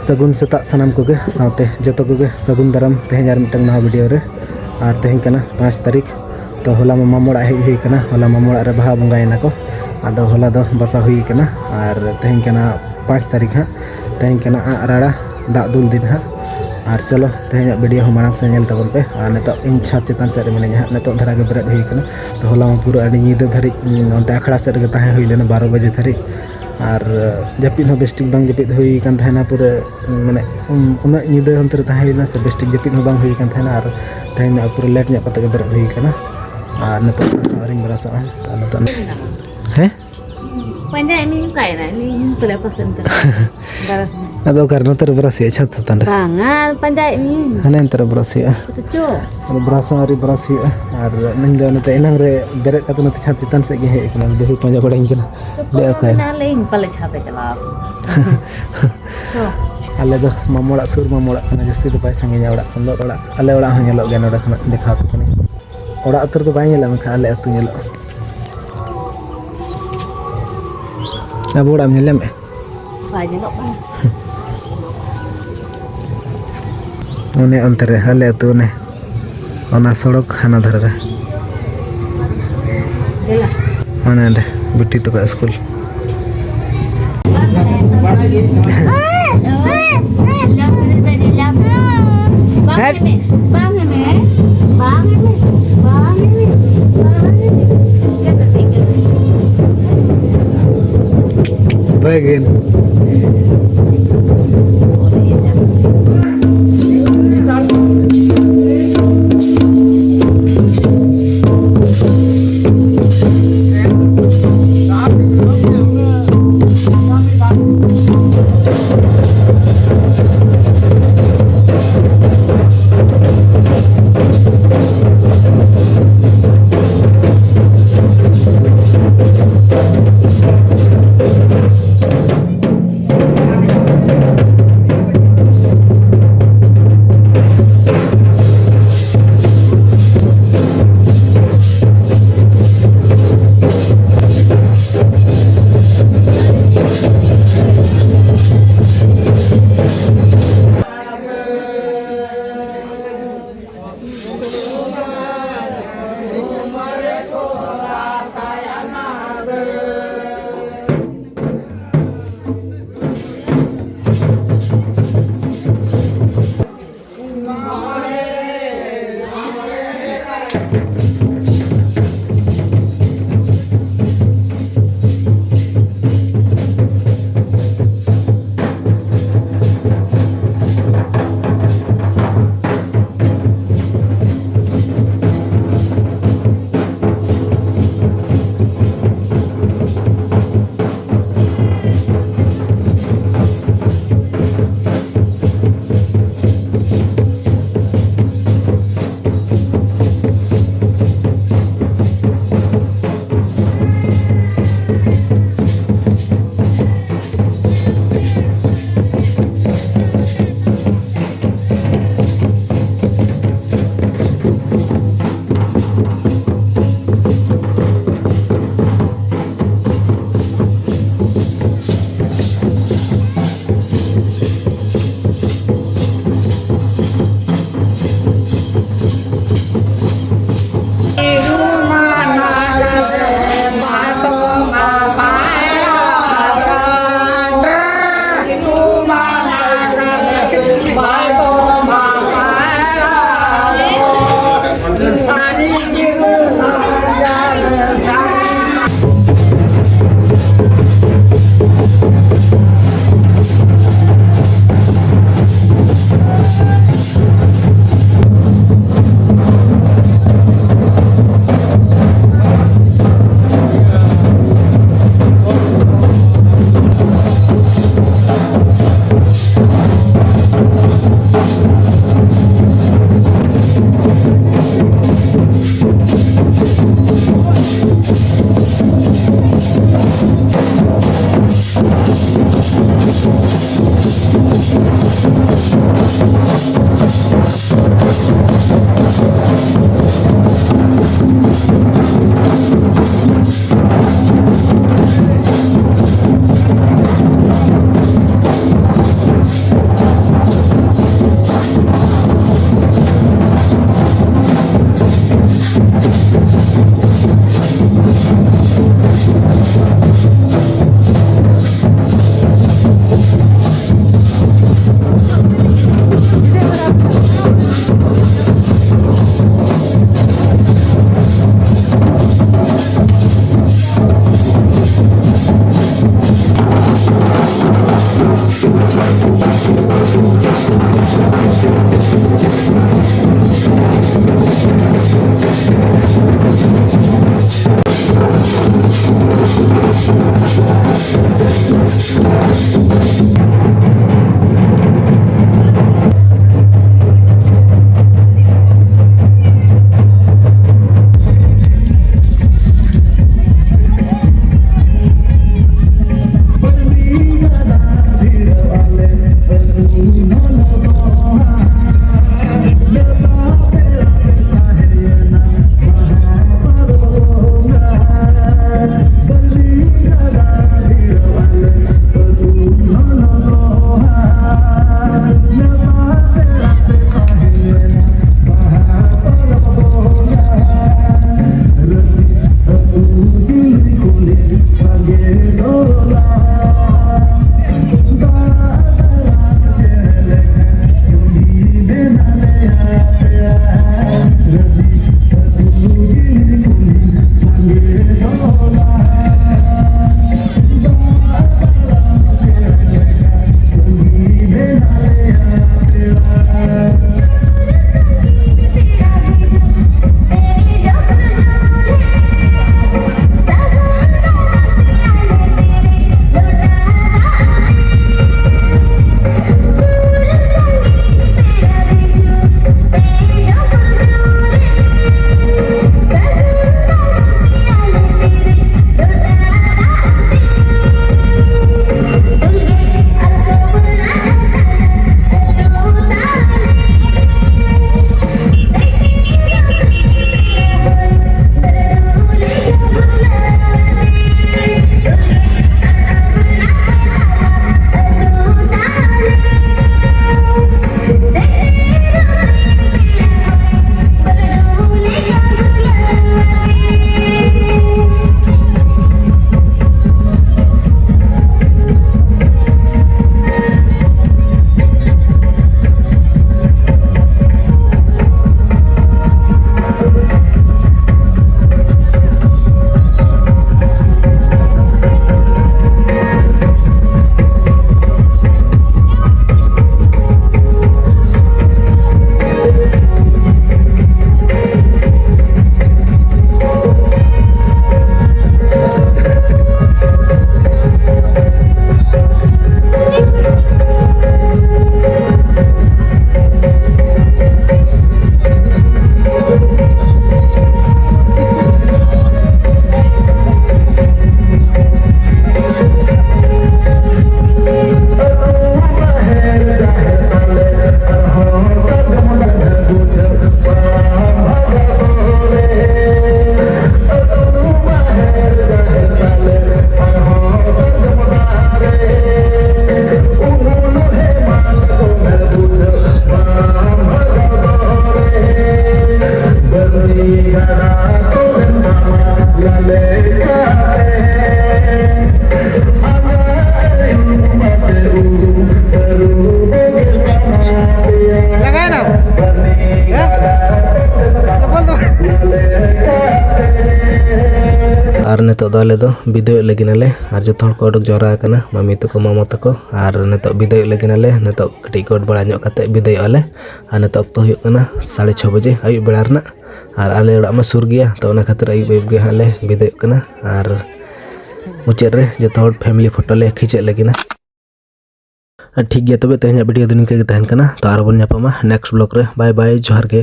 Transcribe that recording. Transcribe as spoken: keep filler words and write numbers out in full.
ᱥᱟᱹᱜᱩᱱ ᱥᱮᱛᱟᱜ ᱥᱟᱱᱟᱢ ᱠᱚᱜᱮ, ᱥᱟᱶᱛᱮ ᱡᱚᱛᱚ ᱠᱚᱜᱮ ᱥᱟᱹᱜᱩᱱ ᱫᱟᱨᱟᱢ ᱛᱮᱦᱮᱧ ᱟᱨ ᱢᱤᱫᱴᱟᱝ ᱱᱟᱣᱟ ᱵᱷᱤᱰᱤᱭᱳ ᱨᱮ᱾ ᱟᱨ ᱛᱮᱦᱮᱧ ᱠᱟᱱᱟ ᱯᱟᱸᱪ ᱛᱟᱹᱨᱤᱠᱷ, ᱛᱚ ᱦᱚᱞᱟ ᱢᱟ ᱢᱟᱢᱚ ᱚᱲᱟᱜ ᱦᱮᱡ ᱦᱩᱭ ᱠᱟᱱᱟ, ᱦᱚᱞᱟ ᱢᱟᱢᱚ ᱚᱲᱟᱜ ᱨᱮ ᱵᱟᱦᱟ ᱵᱚᱸᱜᱟᱭᱮᱱᱟ ᱠᱚ, ᱟᱫᱚ ᱦᱚᱞᱟ ᱫᱚ ᱵᱟᱥᱟ ᱦᱩᱭ ᱠᱟᱱᱟ᱾ ᱟᱨ ᱛᱮᱦᱮᱧ ᱠᱟᱱᱟ ᱯᱟᱸᱪ ᱛᱟᱹᱨᱤᱠᱷ ᱦᱟᱸᱜ, ᱛᱮᱦᱮᱧ ᱠᱟᱱᱟ ᱟᱜ ᱨᱟᱲᱟ ᱫᱟᱜ ᱫᱩᱞ ᱫᱤᱱ ᱦᱟᱸᱜ᱾ ᱟᱨ ᱪᱚᱞᱚ ᱛᱮᱦᱮᱧᱟᱜ ᱵᱷᱤᱰᱤᱭᱳ ᱦᱚᱸ ᱢᱟᱲᱟᱝ ᱥᱮᱫ ᱧᱮᱞ ᱛᱟᱵᱚᱱ ᱯᱮ᱾ ᱟᱨ ᱱᱤᱛᱚᱜ ᱤᱧ ᱪᱷᱟᱫᱽ ᱪᱮᱛᱟᱱ ᱥᱮᱫ ᱨᱮ ᱢᱤᱱᱟᱹᱧᱟ ᱦᱟᱸᱜ, ᱱᱤᱛᱚᱜ ᱫᱷᱟᱨᱟ ᱜᱮ ᱵᱮᱨᱮᱫ ᱦᱩᱭ ᱠᱟᱱᱟ᱾ ᱛᱚ ᱦᱚᱞᱟ ᱢᱟ ᱯᱩᱨᱟᱹ ᱟᱹᱰᱤ ᱧᱤᱫᱟᱹ ᱫᱷᱟᱹᱨᱤᱡ ᱚᱱᱛᱮ ᱟᱠᱷᱲᱟ ᱥᱮᱫ ᱨᱮᱜᱮ ᱛᱟᱦᱮᱸ ᱦᱩᱭ ᱞᱮᱱᱟ ᱵᱟᱨᱚ ᱵᱟᱡᱮ ᱫᱷᱟᱹᱨᱤᱡ᱾ ᱟᱨ ᱡᱟᱹᱯᱤᱫ ᱦᱚᱸ ᱵᱮᱥ ᱴᱷᱤᱠ ᱵᱟᱝ ᱡᱟᱹᱯᱤᱫ ᱦᱩᱭ ᱠᱟᱱ ᱛᱟᱦᱮᱱᱟ, ᱯᱩᱨᱟᱹ ᱢᱟᱱᱮ ᱩᱱ- ᱩᱱᱟᱹᱜ ᱧᱤᱫᱟᱹ ᱚᱱᱛᱮ ᱨᱮ ᱛᱟᱦᱮᱸ ᱦᱩᱭ ᱞᱮᱱᱟ ᱥᱮ, ᱵᱮᱥ ᱴᱷᱤᱠ ᱡᱟᱹᱯᱤᱫ ᱦᱚᱸ ᱵᱟᱝ ᱦᱩᱭ ᱠᱟᱱ ᱛᱟᱦᱮᱱᱟ᱾ ᱟᱨ ᱛᱮᱦᱮᱧ ᱫᱚ ᱯᱩᱨᱟᱹ ᱞᱮᱴ ᱧᱚᱜ ᱠᱟᱛᱮ ᱜᱮ ᱵᱮᱨᱮᱫ ᱦᱩᱭ ᱠᱟᱱᱟ᱾ ᱟᱨ ᱱᱤᱛᱚᱜ ᱵᱨᱟᱥᱚᱜ ᱟᱹᱣᱨᱤᱧ ᱵᱨᱟᱥᱚᱜᱼᱟ᱾ ᱟᱨ ᱱᱤᱛᱚᱜ ᱦᱮᱸ? ᱯᱟᱸᱡᱟᱭᱮᱫ ᱢᱤᱭᱟᱹᱧ, ᱚᱠᱟᱭᱮᱱᱟ? ᱤᱧ ᱯᱟᱞᱮ ᱚᱠᱟ ᱥᱮᱫ ᱮᱱᱛᱮ? ᱵᱟᱨᱟᱥ ᱢᱮ᱾ ᱟᱫᱚ ᱚᱠᱟᱨᱮ ᱱᱚᱛᱮ ᱨᱮ ᱵᱨᱟᱥ ᱦᱩᱭᱩᱜᱼᱟ, ᱪᱷᱟᱫᱽ ᱪᱮᱛᱟᱱ ᱨᱮ? ᱵᱟᱝᱟ, ᱯᱟᱸᱡᱟᱭᱮᱫ ᱢᱤᱭᱟᱹᱧ᱾ ᱦᱟᱱᱮ ᱚᱱᱛᱮ ᱨᱮ ᱵᱨᱟᱥ ᱦᱩᱭᱩᱜᱼᱟ᱾ ᱟᱫᱚ ᱪᱚ᱾ ᱟᱫᱚ ᱵᱨᱟᱥ ᱦᱚᱸ ᱟᱹᱣᱨᱤ ᱵᱨᱟᱥ ᱦᱩᱭᱩᱜᱼᱟ᱾ ᱟᱨ ᱤᱧ ᱫᱚ ᱱᱚᱛᱮ ᱮᱱᱟᱝ ᱨᱮ ᱵᱮᱨᱮᱫ ᱠᱟᱛᱮ ᱱᱚᱛᱮ ᱪᱷᱟᱫᱽ ᱪᱮᱛᱟᱱ ᱥᱮᱫ ᱜᱮ ᱦᱮᱡ ᱟᱠᱟᱱᱟ, ᱵᱟᱹᱦᱩ ᱯᱟᱸᱡᱟ ᱵᱟᱲᱟᱧ ᱠᱟᱱᱟ᱾ ᱪᱚ, ᱞᱟᱹᱭ ᱚᱠᱟᱭᱮᱱᱟ? ᱢᱮᱱᱟᱜ ᱞᱮ, ᱤᱧ ᱯᱟᱞᱮ ᱪᱷᱟᱫᱽ ᱮ ᱪᱟᱞᱟᱣ ᱟᱠᱟᱱᱟ᱾ ᱪᱚ᱾ ᱟᱞᱮ ᱫᱚ ᱢᱟᱢᱚ ᱚᱲᱟᱜ ᱥᱩᱨ, ᱢᱟᱢᱚ ᱚᱲᱟᱜ ᱠᱟᱱᱟ, ᱡᱟᱹᱥᱛᱤ ᱫᱚ ᱵᱟᱭ ᱥᱟᱺᱜᱤᱧᱟ ᱚᱲᱟᱜ ᱠᱷᱚᱱ ᱫᱚ᱾ ᱚᱲᱟᱜ, ᱟᱞᱮ ᱚᱲᱟᱜ ᱦᱚᱸ ᱧᱮᱞᱚᱜ ᱜᱮᱭᱟ ᱱᱚᱰᱮ ᱠᱷᱚᱱᱟᱜ, ᱫᱮᱠᱷᱟᱣ ᱟᱯᱮ ᱠᱟᱹᱱᱟᱹᱧ᱾ ᱚᱲᱟᱜ ᱩᱛᱟᱹᱨ ᱫᱚ ᱵᱟᱭ ᱧᱮᱞᱚᱜᱼᱟ, ᱢᱮᱱᱠᱷᱟᱱ ᱟᱞᱮ ᱟᱹᱛᱩ ᱧᱮᱞᱚᱜᱼᱟ᱾ ᱟᱵᱚ ᱚᱲᱟᱜ ᱮᱢ ᱧᱮᱞ ᱧᱟᱢᱮᱫᱼᱟ? ᱵᱟᱭ ᱧᱮᱞᱚᱜ ᱠᱟᱱᱟ᱾ ᱚᱱᱮ ᱚᱱᱛᱮ ᱨᱮ ᱟᱞᱮ ᱟᱹᱛᱩ, ᱚᱱᱮ ᱚᱱᱟ ᱥᱚᱲᱚᱠ ᱦᱟᱱᱟ ᱫᱷᱟᱨᱮ ᱨᱮ᱾ ᱫᱮᱞᱟ᱾ ᱚᱱᱮ ᱚᱸᱰᱮ ᱵᱤᱴᱤ ᱛᱟᱠᱚᱣᱟᱜ ᱥᱠᱩᱞ᱾ ᱵᱟᱝ ᱮᱢᱮ, ᱵᱟᱝ ᱮᱢᱮ, ᱵᱟᱝ ᱮᱢᱮ, ᱵᱟᱝ ᱮᱢᱮ, ᱵᱟᱝ ᱮᱢᱮ᱾ ᱵᱟᱹᱜᱤᱱ᱾ ᱱᱤᱛᱚᱜ ᱫᱚ ᱟᱞᱮ ᱫᱚ ᱵᱤᱫᱟᱹᱭᱚᱜ ᱞᱟᱹᱜᱤᱫ ᱟᱞᱮ᱾ ᱟᱨ ᱡᱚᱛᱚ ᱦᱚᱲ ᱠᱚ ᱚᱰᱚᱠ ᱡᱟᱣᱨᱟ ᱟᱠᱟᱱᱟ, ᱢᱟᱢᱤ ᱛᱟᱠᱚ, ᱢᱟᱢᱟ ᱛᱟᱠᱚ᱾ ᱟᱨ ᱱᱤᱛᱚᱜ ᱵᱤᱫᱟᱹᱭᱚᱜ ᱞᱟᱹᱜᱤᱫ ᱟᱞᱮ᱾ ᱱᱤᱛᱚᱜ ᱠᱟᱹᱴᱤᱡ ᱜᱚᱰ ᱵᱟᱲᱟ ᱧᱚᱜ ᱠᱟᱛᱮ ᱵᱤᱫᱟᱹᱭᱚᱜ ᱟᱞᱮ᱾ ᱟᱨ ᱱᱤᱛᱚᱜ ᱚᱠᱛᱚ ᱦᱩᱭᱩᱜ ᱠᱟᱱᱟ ᱥᱟᱲᱮ ᱪᱷᱚ ᱵᱟᱡᱮ ᱟᱹᱭᱩᱵ ᱵᱮᱲᱟ ᱨᱮᱱᱟᱜ᱾ ᱟᱨ ᱟᱞᱮ ᱚᱲᱟᱜ ᱢᱟ ᱥᱩᱨ ᱜᱮᱭᱟ, ᱛᱚ ᱚᱱᱟ ᱠᱷᱟᱹᱛᱤᱨ ᱟᱹᱭᱩᱵ ᱟᱹᱭᱩᱵ ᱜᱮ ᱦᱟᱸᱜ ᱞᱮ ᱵᱤᱫᱟᱹᱭᱚᱜ ᱠᱟᱱᱟ᱾ ᱟᱨ ᱢᱩᱪᱟᱹᱫ ᱨᱮ ᱡᱚᱛᱚ ᱦᱚᱲ ᱯᱷᱮᱢᱤᱞᱤ ᱯᱷᱳᱴᱳ ᱞᱮ ᱠᱷᱤᱪᱟᱹᱜ ᱞᱟᱹᱜᱤᱫ ᱱᱟ᱾ ᱟᱨ ᱴᱷᱤᱠ ᱜᱮᱭᱟ, ᱛᱚᱵᱮ ᱛᱮᱦᱮᱧᱟᱜ ᱵᱷᱤᱰᱤᱭᱳ ᱫᱚ ᱱᱤᱝᱠᱟᱹ ᱜᱮ ᱛᱟᱦᱮᱱ ᱠᱟᱱᱟ᱾ ᱛᱚ ᱟᱨᱦᱚᱸ ᱵᱚᱱ ᱧᱟᱯᱟᱢᱟ ᱱᱮᱠᱥᱴ ᱵᱞᱚᱜ ᱨᱮ᱾ ᱵᱟᱭ ᱵᱟᱭ, ᱡᱚᱦᱟᱨ ᱜᱮ᱾